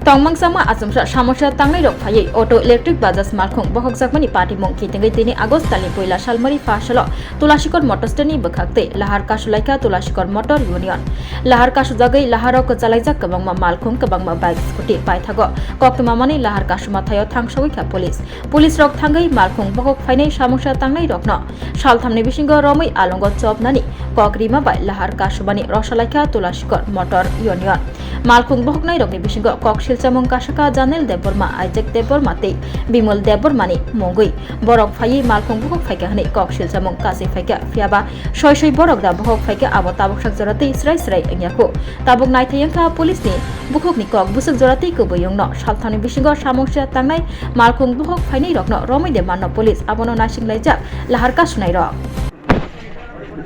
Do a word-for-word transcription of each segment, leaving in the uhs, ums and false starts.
Tongmang sama achomsa samosya tangnai rok phaiwi auto electric bajaj malkhung bokhokjakmani patimung kitingwi tini August talni puila salmari pha salo Tulasikor motor stand ni bwkhak tei lahar kasulaikha Tulasikor motor union. Lahar kasujagwi laharo kwchalaijak kwbangma malkhung, kwbangma bike scooty paithago koktwma manwi lahar kasuma thaio thangsogwi kha police. Police rok thangwi malkhung bokhok phainai samosya tangnai rokno salthamni bisingo romwi alongo chopnani kok rima bai lahar kasubani rosalaikha Tulasikor motor union. Malkhung bokhoknai rokni bisingo kok silchamung kasaka Janel Debbarma, Isaac Debbarma tei Bimal Debbarmani mungwi borok phaiwi malkhung bokhok phaikha hwnwi kok silchamung kaswi phaikha, phiyaba soi soi borok da bokhok phaikha abo tabuksak jora tei srai srai wngya khu. Tabuk naithai wngkha police ni bukhukni kok bwswk jora tei kwbwi wngno salthamni bisingo samosya tangnai malkhung bokhok phainai rokno romwi de manno police abono naising laijak lahar kasunairok.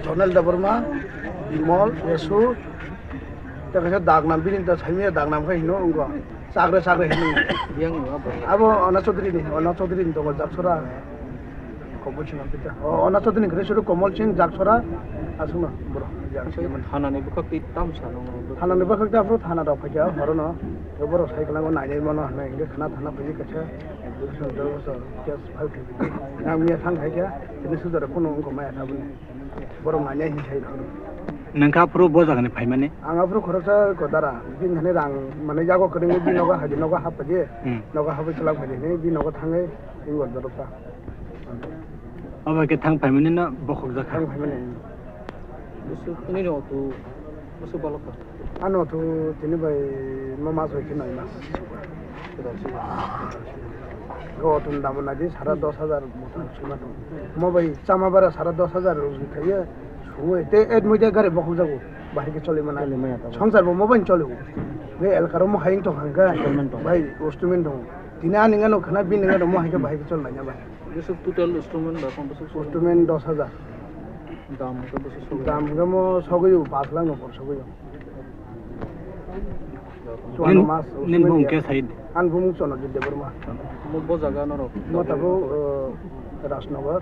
Jonel Debbarma, Bimol, Yesu, tei kaisa Dagnam, bini da saimaya Dagnam khe hino wngkha. Chakre chakre hino. Yang no abo. Abo Ona Chaudhary ni, Ona Chaudhary ni tongo Jaksora. Komol Singh Ampita. O, Ona Chaudhary ni kwrwi suru Komol Singh Jaksora. Aswkno borok. Thana ni bwkhak twi tam sano. Thana ni bwkhak twi aphuru thana rok phaikha horono. Tei borok sai kwlango nainai mano hinwi hwnkhe khna thana phaiwi kaisa. Case file khaikha. Ang miya thang khaikha. Tini sujaro phone wngkha maya thabwini. Borok nainai hinwi sai rw. Nangkha aphuru bo jagani phaimani? Ang aphuru khoroksa ko dara. Bini thani rang manwi yago kwrwngwi bini nogo haidi nogo hap phaidi. Hmm. Nogo hapwi kwlak phaidi hinwi bini nogo thangwi ring gor jorok ta. Obo khe thang phaimani no bokhok jak kha. Thang phaimani. Bwswk nini auto bwswk balok kha? Ano auto tini bai mo mas bai khe nai mas. Go auto ni dam nadi sara dos hajar motom sima tong. Mo bai chama bara sara dos hajar rok khaye suwe te et moide gari bokhok jago bahai khe choli mana. Choli maya tabo. Songsar bo mo bai choli. Be elkaro mo haying tong hangka. Installment tong. Bai installment tong. Tini ani ngano khana bini ngano mo hai khe bahai khe choli manya bai. Bwswk total installment ba pon bwswk sogwi? Installment dos hajar. Dam hwnkhe bwswk sogwi? Dam hwnkhe mo sogwi o, pash lakh ni upor sogwi o. Chuano mas. Nini bumung khe sai? Ani bumung Chonojit Debbarma. Mo bo jaga norok? Mo tabuk, uh, Rajnagar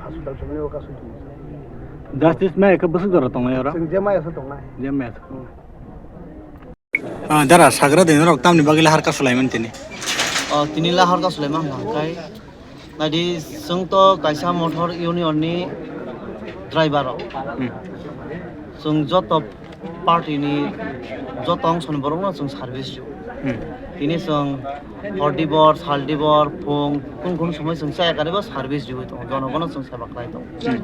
hospital somni o kasu. Justice maya khe bwswk jora tongnai oro? Chwng je maya se tongnai. Je maya se. Hmm. Ah, dara, sagra de norok tamni bagwi lahar kasulaimani tini? Oh, tini lahar kasulaima hwnka hwnkhe, naidi, chwng to kaisa motor union ni driver rok. Hmm. Chwng joto party ni joto ongso ni borok no chwng service rw. Hmm. Tini chwng hor dibor, sal dibor, phung, kun kun somoi chwng chaya karibo service rwi tongo, jonogono chwng seba khlai tongo. Hmm.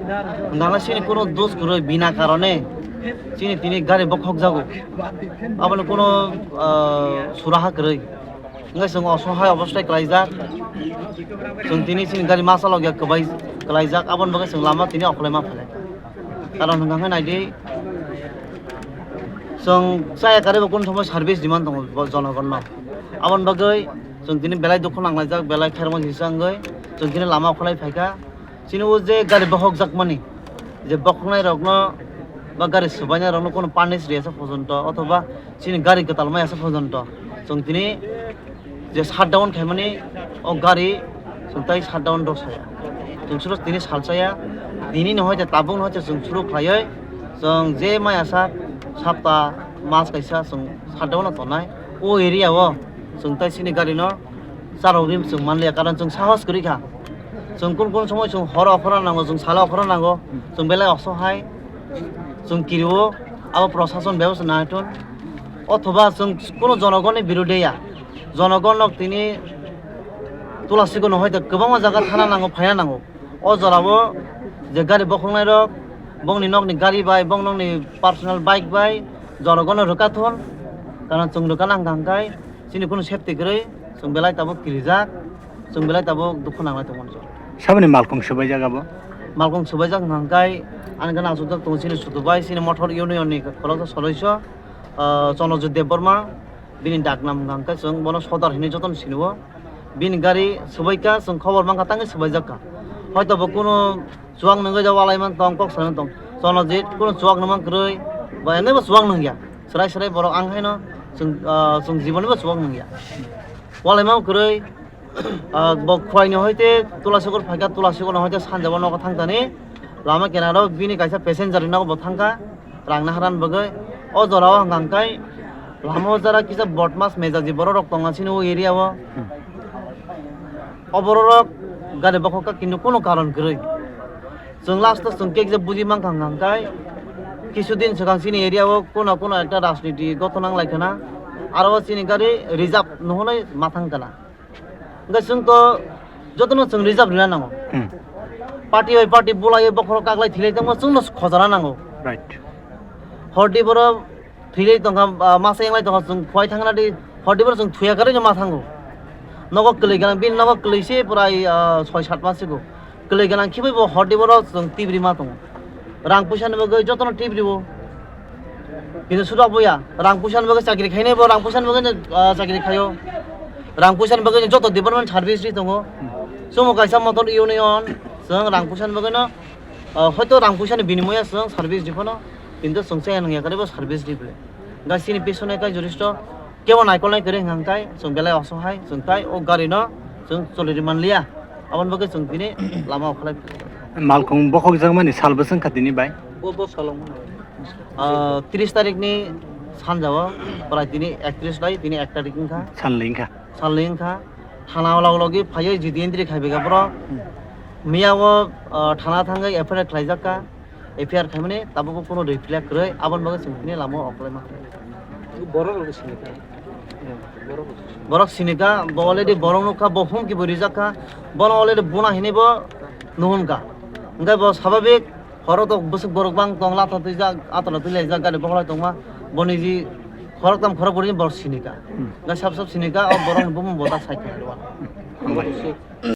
Hwnka hwnkhe chini kuno dos kwrwi bina karone chini tini gari bokhok jago. Aboni kuno, ah, suraha kwrwi. Hwnkhe chwng osohai obostai kwlaijak. Chwng tini chini gari ma chalokya kwbai kwlaijak, aboni bagwi chwng lama tini okholaima phailai. Karon hwnkha khe naidi, chwng chaya karibo kun thumwi service demand tongo bo jonogonno. Aboni bagwi chwng tini belai dukhu nanglaijak, belai khairokma kisa wngwi chwng tini lama okhwlai phaikha. Chini o je gari bokhokjakmani, je bokhoknai rokno ba gari swbainai rokno kono punish riyasa porjonto, othoba chini gari kwtal mayasa porjonto, chwng tini je shutdown khaimani, o gari chwng tai shutdown rw saya. Chwng suro tini salsaya, tini no hoite tabuk no hoite chwng suru khlaiwi, chwng je mayasa sapta mas kaisa chwng shutdown no tongnai. O area o chwng tai chini gari no charogwi chwng manliya, karon chwng sahos kwrwi kha. Chwng kun kun somoi chwng horo okhorna nango, chwng salo okhorna nango, chwng belai osohai, chwng kirio, abo prosason bebosta nai thun. Othoba chwng kuno jonogonni birudhe ya, jonogon nok tini Tulasiko no hoite kwbangma jaga thana nango, phaina nango. O jorao je gari bokhoknai rok, bongni nokni gari bai, bong nokni personal bike bai, jonogono rwkha thun, karon chwng rwkha nang kha hwnkhe chini kunu safety kwrwi, chwng belai tabuk kirijak, chwng belai tabuk dukhu nanglai tongo. Saboni malkhung swbaijak abo? Malkhung swbaijak hwnkha hwnkhe ani gana asukjak tongo chini sutu bai, chini mothor union ni khoroksa sodosyo, ah, Chonojit Debbarma, bini dak nam hwnkha hwnkhe chwng bono sodar hinwi jotono sinio. Bini gari swbaikha, chwng khobor mankha, tangwi swbaijakha. Hoito bo kunu chuwak nungwi da walai man tong, kok salai man tong. Chonojit kunu chuwak nungma kwrwi, ba enebo chuwak nungya. Swrai swrai borok ang haino chwng, ah, chwng jibonibo chuwak nungya. Walai man kwrwi, ah, bo Khwaini hoite Tulasigur phaikha, Tulasigur hoite sanjabo nogo thangtani. Lama kinaro bini kaisa passenger ni nogo bo thangkha, rang naharani bagwi. O jorao hwnkha hwnkhe lama o jora kisa bodmas mejaji borok rok tongo chini o area o. O borok rok gari bokhok kha, kintu kunu karon kwrwi. Chwng last o chwng kekje buji mankha hwnkha hwnkhe kisu din swkang chini area o kuno kuno ekta rajniti gothon nang lai khana, aro o chini gari reserve no hwnwi ma thang kana. Hwnkhe chwng to jotono chwng reserve rina nango. Hmm. Party bai party bulai bokhorok kaklai thilai tongma chwngno khojana nango. Right. Hordi boro thilai tongkha, ah, masa yanglai tongkha chwng khuai thangna di, hordi boro chwng thuya karwi ma thango. Nogo kwlwi ganang, bini nogo kwlwi se prai, ah, soi sat mas sigo. Kwlwi ganang khibai bo hordi boro chwng tibri ma tongo. Rang puisa ni bagwi jotono tibri o. Kintu sudak boya, rang puisa ni bagwi chakri khainai bo, rang puisa ni bagwi, ah, chakri khaio. Rang puisa ni bagwi joto department service ri tongo. Chwngbo kaisa motor union, chwng rang puisa ni bagwi no, ah, hoito rang puisa ni binimoya chwng service ri phano, kintu chwng chaya nungya kare bo service ri bole. Ga chini pisone kai juristo, kebo naikolnai kwrwi hwnkha hwnkhe chwng belai osohai, chwng tai o gari no chwng choli ri manliya. Aboni bagwi chwng tini lama okholai. Malkhung bokhokjakmani sal bwswk kha tini bai? Bo, bo salong. Ah, tris tarikni sanjao, prai tini ektris lai, tini ek tarik wngkha. Sanlwi wngkha. Sanlwi wngkha. Thana o log logi phaiwi G D entry khai bega borok. Hmm. Miya o, ah, thana thangwi F I R khlaijak kha. F I R khaimani tabukbo kunu reply kwrwi, aboni bagwi chwng tini lama o okholai ma. Borok rok sini kha. Borok rok sini. Borok sini kha, bo already borok nukha, bo humki bo rijak kha. Bono already buna hinwi bo nuhun kha. Hwnkhe bo sababik horo to bwswk borok bang tong, latha twijak, atwla twilaijak, gari bokhorok tongma. Boni ji khorok tam khorok bwrwi borok sini kha. Hmm. Hwnkhe sab sab sini kha, o borok ni bumung bo ta sai kha. Hambai.